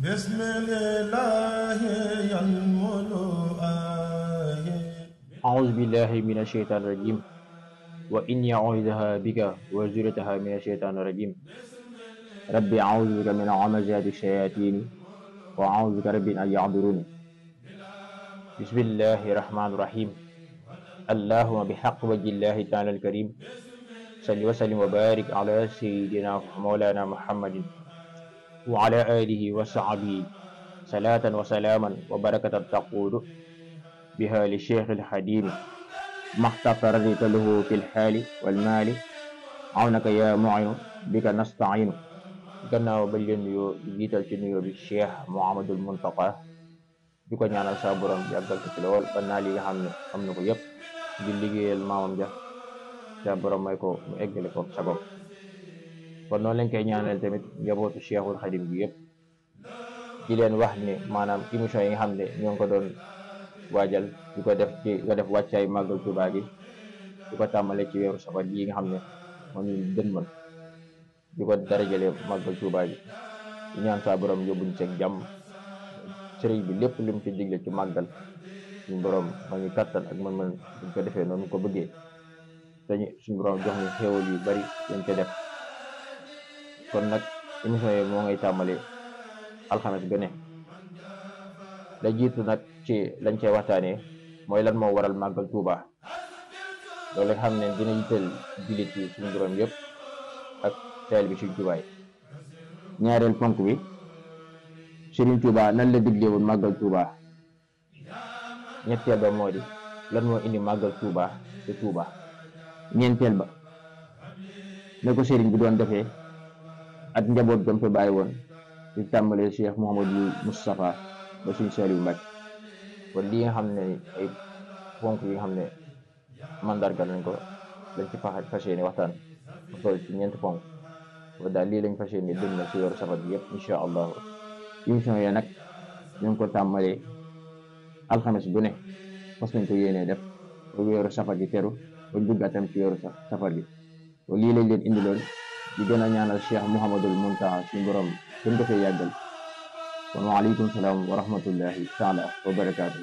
بسم الله ينمو أعوذ بالله من الشيطان الرجيم وإني أعوذها بك وذريتها من الشيطان الرجيم ربي أعوذ بك من همزات الشياطين وأعوذ بك ربي أن يحضرون بسم الله الرحمن الرحيم اللهم بحق وجه الله تعالى الكريم صل وسلم وبارك على سيدنا مولانا محمد وعلى آله وصحبه صلاة وسلاما وبركة تقود بها للشيخ الحديم ما اختفرت له في الحال والمال عونك يا معين بك نستعين gannaaw bañ leen nuyoo di jiital ci nuyoo bi Cheikh Mouhamadul Muntaqa di ko ñaanal sa borom yàggal ko ci lool ba naa li nga xam ne am na ko yëpp di liggéeyal maamam ja sa borom may ko mu eggale ko sagom kon noonu lañ koy ñaanal tamit njabootu Cheikhul Xadim bi yëpp di leen wax ne maanaam émission yi nga xam ne ñoo ngi ko doon waajal di ko def wàccaay màggal Tuubaa gi di ko tàmbale ci weeru safar yi nga xam ne moom ñu dënmal di ko darajale màggal Tuubaa gi di ñaan saa borom yóbbuñ seeg jàmm sëriñ bi lépp lim ci digle ci màggal suñu borom ma ñu kattan ak mën-mën buñ ko defee noonu ko bëggee dañu suñu borom jox ñu xéewal yu bari dañ ko def kon nag émission yi moo ngay tàmbale alxames gane la jiitu nag ci lañ cey waxtaanee mooy lan moo waral màggal Tuubaa loolu nga xam ne dina yitteel jullit yi suñu borom yëpp ak teel bi suñ Tuubaa yi ñaareel ponk bi Sëriñ Tuubaa nan la digle woon màggal Tuubaa ñetteel ba moo di lan moo indi màggal Tuubaa te Tuubaa ñeenteel ba ne ko sëriñ bi doon defee ak njaboot gam fa bàyyi woon di tàmbalee Cheikh Mouhamadou Moustapha ba suñ Saliou Mbacke kon li nga xam ne ay ponk yi nga xam ne mandargal nañ ko lañ ci fas yéene waxtaan mu toll ci ñeenti ponk kon daal lii lañ fas yéene dënn na ci weeru safar bi yëpp incha allahu émission yi nag ñu ngi ko tàmbalee alxames bu ne fas nañ ko yéenee def ba weeru safar gi teru ba duggatam ci weeru safar gi kon lii lañ leen indiloon di gën a ñaanal Cheikh Mouhamadul Muntaha suñu borom gën ko fee yàggal kon waaleykum salaam wa rahmatullahi taala wa barakaatu.